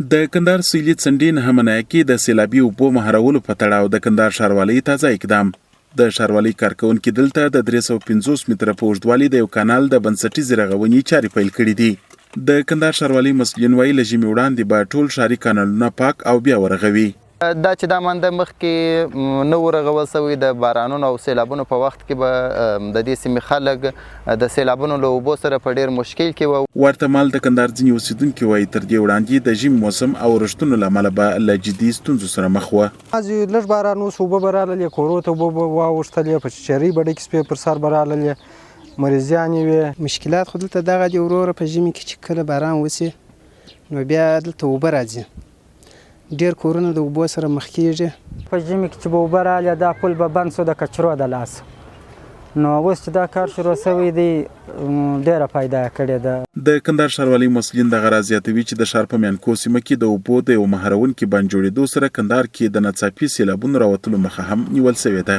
د کندهار سویلي څنډې نهمه ناحیه کې د سیلابي اوبو مهارولو په تړاو د کندهار ښاروالۍ تازه اقدام. د ښاروالۍ کارکوونکي دلته د 350 متره په اوږدوالي د یو کانال د بنسټیزې رغونې چارې پیل کړې دي. د کندهار ښاروالۍ مسؤلین وايي، له ژمي وړاندې به ټول ښاري کانالونه پاک او بیا ورغوي. دا چې دا مانده مخکې نه و رغول شوی، د بارانونو او سیلابونو په وخت کې به د دې سیمې خلک د سیلابونو له اوبو سره په ډیر مشکل کې وه. ورته مهال د کندهار ځینې اوسېدونکي وايي، تر دې وړاندې د ژمي موسم او اورښتونو له امله به له جدي ستونزو سره مخ وه. بعضې لږ باران وشو، اوبه به راللې، کورو ته اوبه به واوښتلې، په چچرۍ به ډکې شوې، پر سر به راللې، مریضیانې وې. مشکلات خو دلته دغه دي وروره، په ژمي کې چې کله باران وشي نو بیا دلته اوبه راځي، ډېر کورونه د اوبو سره مخ کېږي. په ژمي کې چې به اوبه رالې دا پل به بند شو د کچرو د لاسه، نو اوس چې دا کار شروع شوی دی ډېره فایده یې کړې ده. د کندهار ښاروالۍ مسؤلین دغه راز زیاتوي چې د ښار په میانکو سیمه کې د اوبو د یوه مهارونکي بند جوړېدو سره کندهار کې د ناڅاپي سېلابونو راوتلو مخه هم نیول شوې ده.